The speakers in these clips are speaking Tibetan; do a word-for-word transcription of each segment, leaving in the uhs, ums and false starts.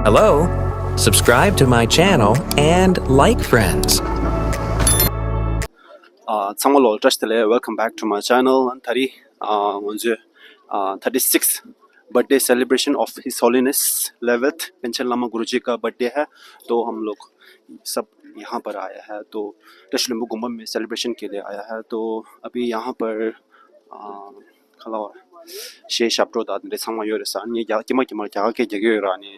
Hello, subscribe to my channel and like friends. ཨ། ཚང་མ་ལོ་བཀྲ་ཤིས་བདེ་ལེགས། Welcome back to my channel. ཨ་ནི་ད་རེས་ཨ་ང་ཚོའི་ཨ་thirty six birthday celebration of His Holiness eleventh པཎ་ཆེན་བླ་མ་གུ་རུ་ཇི་ཀ་birthday है, तो हम लोग सब यहाँ पर आया है। तो བཀྲ་ཤིས་ལྷུན་པོ་དགོན་པ་में celebration के लिए आया है। तो अभी यहाँ पर ཨ། ག་ལ་བ། གཞས་ཞབས་བྲོ་དང་དེ་འདྲ་ཚང་མ་ཡོད་རེད་ཟེར། ངས་རྒྱ་ཀྱེ་མ་ཀྱེ་མ་རྒྱ་གར་སྐད་རྒྱག་གི་ཡོད་ར། ཨ་ནི་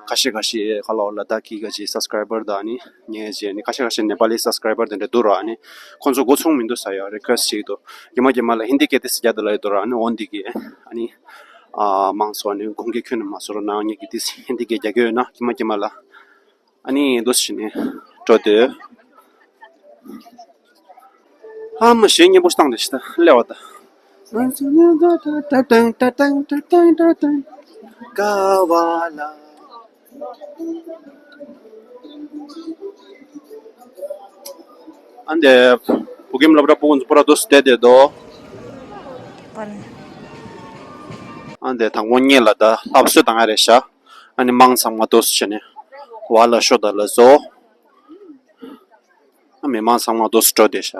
ཁ་ཤས་ཁ་ཤས་ག་ལ་བ་ལ་དྭགས་ཀྱི་ག་ཅིག་subscriber དང་ཨ་ནི་ངས་བྱས་ནི་ཁ་ཤས་ཁ་ཤས་ནེ་པ་ལི་subscriber དེ་འདྲ་འདུག་ར། ཨ་ནི་ཁོང་ཚོ་འགོ་ཚུགས་མི་འདུག་ཟེར་ཡ་request བྱེད་ཀྱི་འདུག་ཀྱེ་མ་ཀྱེ་མ་ལ་ཧིན་དི་སྐད་དེ་ཟེར་རྒྱ་དེ་ལ་ཡོད་འདུག་ར། ཨ་ནི་འོན་ཏེ་གི་ཨ་ནི་ཨ་མང་ཚོགས་ཨ་ནི་དགོངས་འགལ་ཁྱོན་ནས་མ་བཟོ་རོགས་གནང་། ངས་ཀྱི་དེ་ཧིན་དི་སྐད་རྒྱག་གི་ཡོད་ན་ཀྱེ་མ་ཀྱེ་མ་ལ། ཨ་ནི་འདུག་སེ་བྱས་ནས་འགྲོ་དུས། ཨ་མ་གཞས་སྙན་པོ་བཏང་དེ་ཤི་ད་སླེབས་པ་ད། ཨ་འདི་བོད་ཁྱིམ་སློབ་གྲྭ་ཕྲུ་གུ་ཚོ་པུ་ར་འདུག་སེ་བསྡད་དེ་འདུག་ཨ་འདི་དང་པོ་ཉིད་ལ་ད་ལྷ་གསོལ་བཏང་ཡ་རེད་ཤག་ཨ་ནི་མང་ཚང་མ་འདུག་སེ་བྱས་ནས་བ་ལ་ཤོ་ད་ལ་བཟོ། ཨ་མི་མང་ཚང་མ་འདུག་སེ་འགྲོ་བསྡད་ཤག་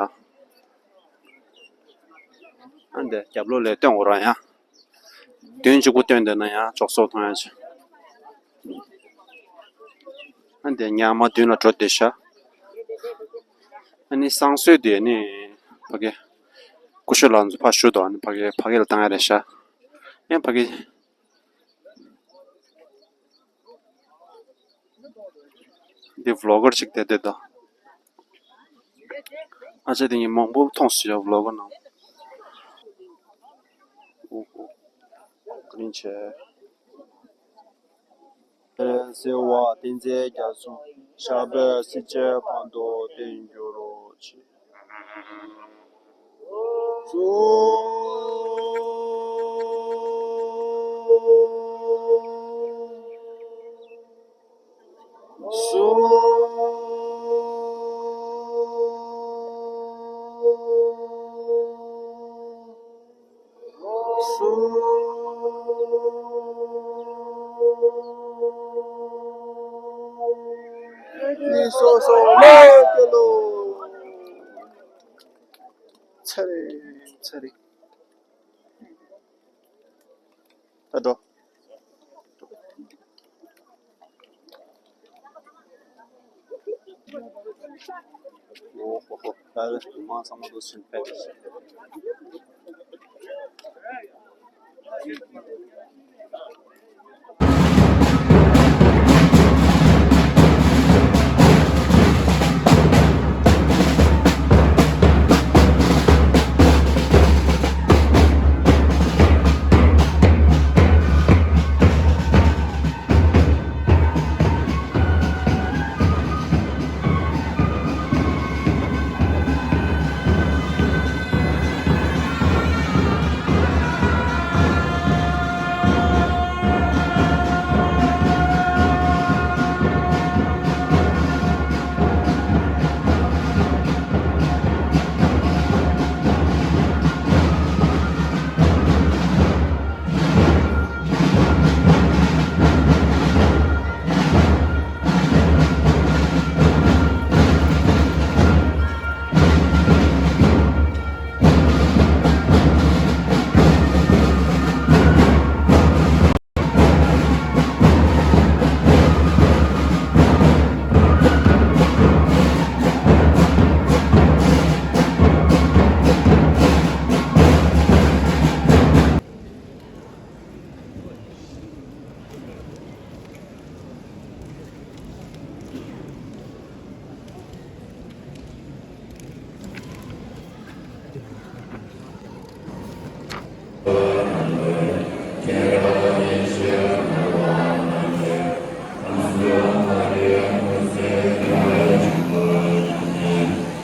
ཨ་འདི་རྒྱབ་ལོགས་ལ་སྟོན་འོ་ར་ཡ། མདུན་གཅིག་པུ་སྟོན་བསྡད་ན་ཡང་ཅོག་ཙེ་མཐོང་ཡ་ཆེ། ཨ་འདི་ཉག་མ་མདུན་ལ་འགྲོ་བསྡད་ཤག་ཨ་ནི་བསང་གསོལ་དེ་ནི་ཕ་གི་སྐུ་ཞབས་ལགས་ཚོ་ཕར་བཞུགས་འདུག་ཨ་ནི་ཕ་གི་ཕ་གི་ལ་བཏང་ཡ་རེད་ཤག་ཡང་ཕ་གི། འདི་vlogger ཅིག་བསྡད་བསྡད་དོ། ཨ་ཅེ་དེ་ངས་མང་པོ་མཐོང་སོང་ཡ་vlogger ནང་། ཨོ་ཧོ། བཀའ་དྲིན་ཆེ། གསོལ་བ་ཏིང་འཛིན་རྒྱ་མཚོ་ཞབས་པད་སྲིད་མཐའི་བར་དུ་བརྟན་གྱུར་ཅིག་ཚར་རེད་ཚར་རེད། ད་འགྲོ། ཨོ་ཧོ་ཧོ། ད་ལྟ་མང་ཚང་མ་འདུག་སེ་ཕེབས།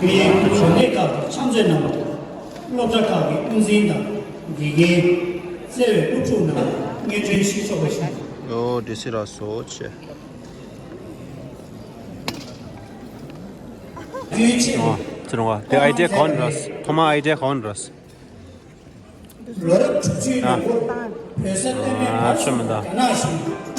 མི་ཡི་གཞོན་ནུའི་སྐབས་ཀྱི་ཕྱག་མཛོད་རྣམ་པ་དང་། སློབ་གྲྭ་ཁག་གི་དབུ་འཛིན་དང་། དགེ་རྒན། བརྩེ་བའི་སློབ་ཕྲུག་རྣམས་སྙན་སྒྲོན་ཞུས་ཆོག་པ་ཞུ། ཨོ་དེ་སི་ར་སོ་ཆེ། དུས་ཆེན། ཨོ་ཚེ་རིང་བ་དེ་ཨའི་ཌི་ཡ་ག་བ་ནས་རག་ཐོག་མ་ཨའི་ཌི་ཡ་ག་བ་ནས་རག་ལོ་རབས་དྲུག་ཅུའི་ནང་འཁོད་བོད་ས་གཏན་ནས་ཨ་ཕར་ཚུར་མི་འདའ། རྒྱ་ནག་གཞུང་གིས།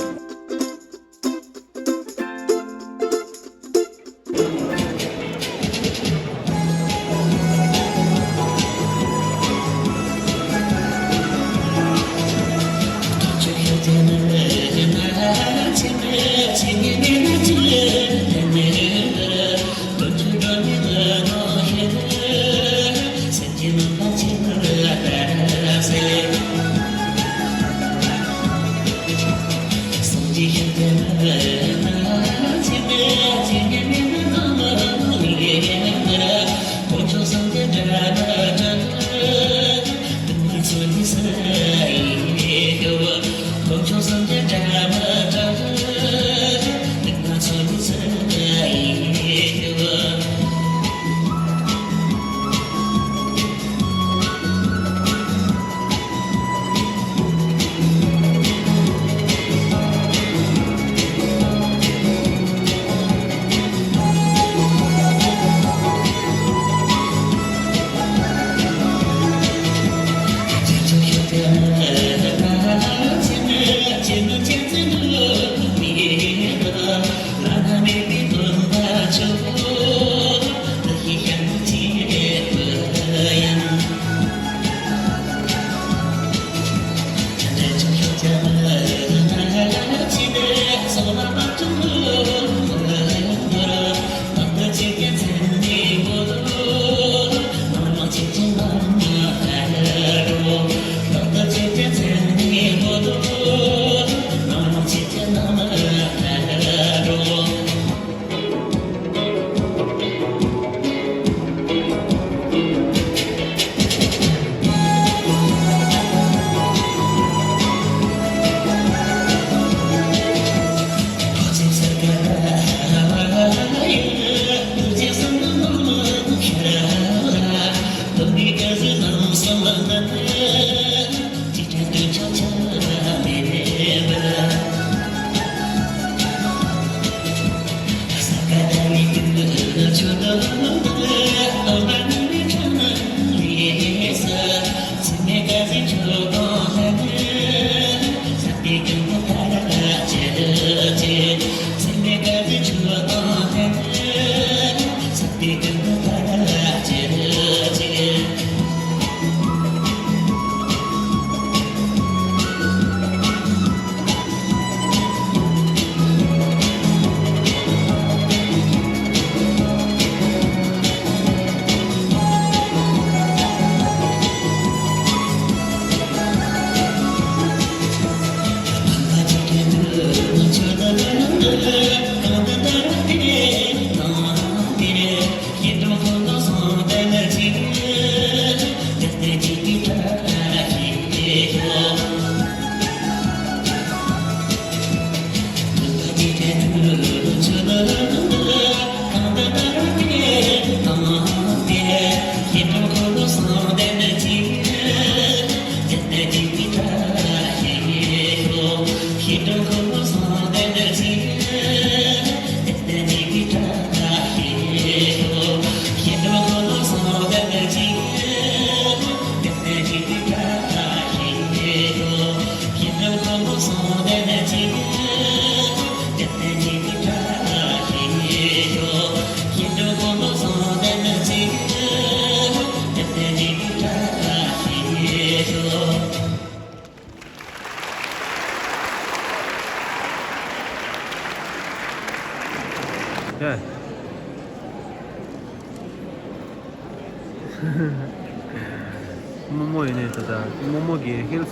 རྨོ་མོ་ཡིན་ནས་ད་ལྟ་རྨོ་མོ་གི་ཧིལ་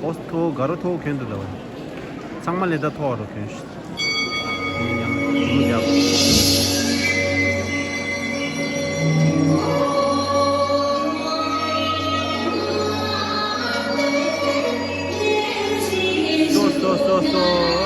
ཨོ་ཐོ་ག་རོ་ཐོ་གྱོན་འདུག་ལ། ཚང་མ་ལས་ད་ཐོ་རོ་གྱོན་ཤི། སོ་སོ་སོ་སོ།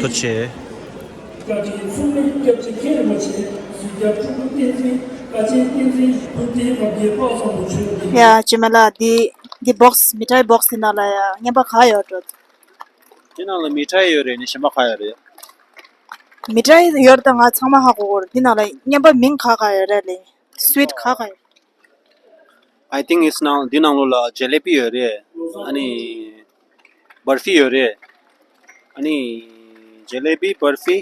ཐུགས་རྗེ་ཆེ། ཡ་ཇི་མ་ལ་འདི་འདི་བོག་སི་མི་ཊའི་བོག་སི་འདི་ནང་ལ་ཡ་རྔན་པ་ག་ཡོད་འགྲོ། འདི་ནང་ལ་མི་ཊའི་ཡོད་རེད། ནི་གཞན་པ་ག་ཡོད་རེད། མི་ཊའི་ཡོད་ད་ང་ཚང་མ་ཧ་གོ་གོ་རེད། འདི་ནང་ལ་རྔན་པ་མིང་ག་ག་ཡོད་རེད་ལེ། སུ་ཝིཊ་ག་ག་ཡོད། I think it's now འདི་ནང་ལོགས་ལ་ཇེ་ལེ་པི་ཡོད་རེད། ཨ་ནི་བར་ཧྥི་ཡོད་རེད། ཨ་ནི་ཇེ་ལེ་པི་བར་ཧྥི།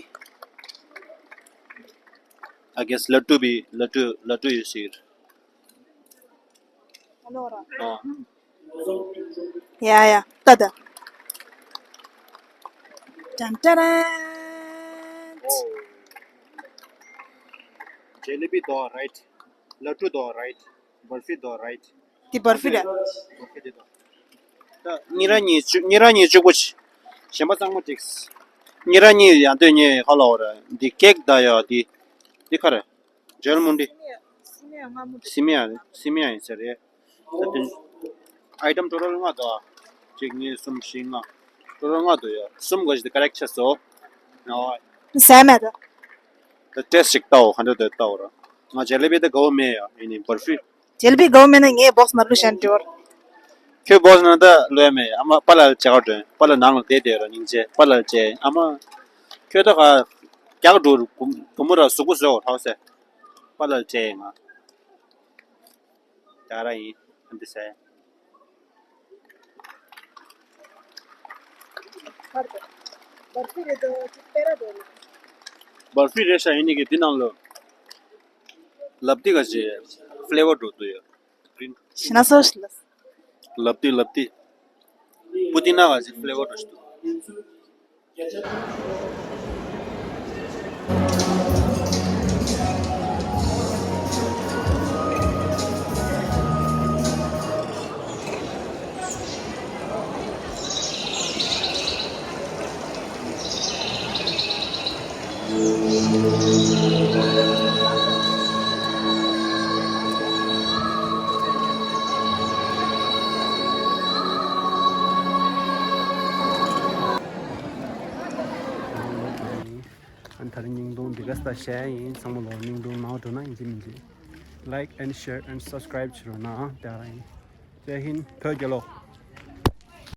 I guess ལ་ཏུ་བི་ལ་ཏུ་ལ་ཏུ་ཡོད་ཟེར། ཨ། ཡ་ཡ་ཏ་ཏ། ཏན་ཏན་ཏན། ཇེ་ལེ་པི་དོ་རའིཊ། ལ་ཏུ་དོ་རའིཊ། བར་ཧྥི་དོ་རའིཊ། འདི་བར་ཧྥི་རེད། བར་ཧྥི་དེ་དོ། ད་གཉིས་ར་གཉིས་བཅུ་གཉིས་ར་གཉིས་བཅུ་དགུ་ཆི། གཞན་པ་ཚང་མ་འགྲིགས། གཉིས་ར་གཉིས་ཡང་དོན་གཉིས་ཧ་ལོ་ར། འདི་ཀེག་ད་ཡ་འདི། འདི་ག་རེ། ཇལ་མུན་འདི། སི་མི་ཡ་སི་མི་ཡ་རེད། སི་མི་ཡ་ཡིན་ས་རེད། ད་དོན། ཨའི་ཊམ་ཊོ་ཊལ་ལྔ་དོ། གཅིག་གཉིས་གསུམ་བཞི་ལྔ། ཊོ་ཊལ་ལྔ་དོ་ཡ། གསུམ་ག་ཞིག་དེ་ཀ་རེག་ཆ་སོ། ཟས་མེད་དོ། ད་ཏེས་ཅིག་ལྟའོ། ག་འདྲ་འདུག་ལྟའོ་ར། ང་ཇེ་ལེ་བི་ད་དགའ་བོ་མེད་ཡ། ཡིན་ནི་བར་ཧྥི། ཇེ་ལེ་བི་དགའ་བོ་མེད་ན་ངས་བོག་སི་ནང་བླུགས་ཤན་འགྲོ་བར། ཁྱོད་བོག་སི་ནང་ད་བླུགས་ཡ་མེད། ཨ་མ་པཱ་ལགས་ལ་བྱ་དགའ་སྒྲོན། པཱ་ལགས་ནང་ལ་བསྡད་བསྡད་ར། སྙིང་རྗེ། པཱ་ལགས་ལ་བྱས། ཨ་མ། ཁྱོད་ད་ག་རྒྱག་འགྲོ་རུ་གུམ་གུམ་ར་གཟུགས་པོ་བཟོ་ཧྲའོ་ཟེར། པཱ་ལགས་ལ་བྱས་ང་། ད་ར་ཡིན། ཨ་འདི་ཟེར། བར་ཧྥི་རེད་དོ། ཅིག་སྤེ་ར་དོ། བར་ཧྥི་རེད་ཤག་ཡིན་ནི་གི་འདི་ནང་ལོ། ལབ་ཏི་ག་ཞིག་ཕི་ལེ་ཝར་འགྲོ་འདུག་ཡོད། ཤི་ན་སོ་ཤི་ལ། ལབ་ཏི་ལབ་ཏི། པུ་ཏི་ན་ག་ཞིག་ཕི་ལེ་ཝར་འགྲོ་ཞིག་འདུག་ཨ་ནི་ད་རིང་བརྙན་ཐུང་འདི་ག་ས་བཤད་ཡིན། ཚང་མ་ལོ་བརྙན་ཐུང་མང་པོ་འགྲོ་ན་ཡིན་གཅིག་མིན་གཅིག Like and share and subscribe བྱེད་རོགས་གནང་། དེ་རིང་ཇེ་ཧིན། བོད་རྒྱལ་ལོ།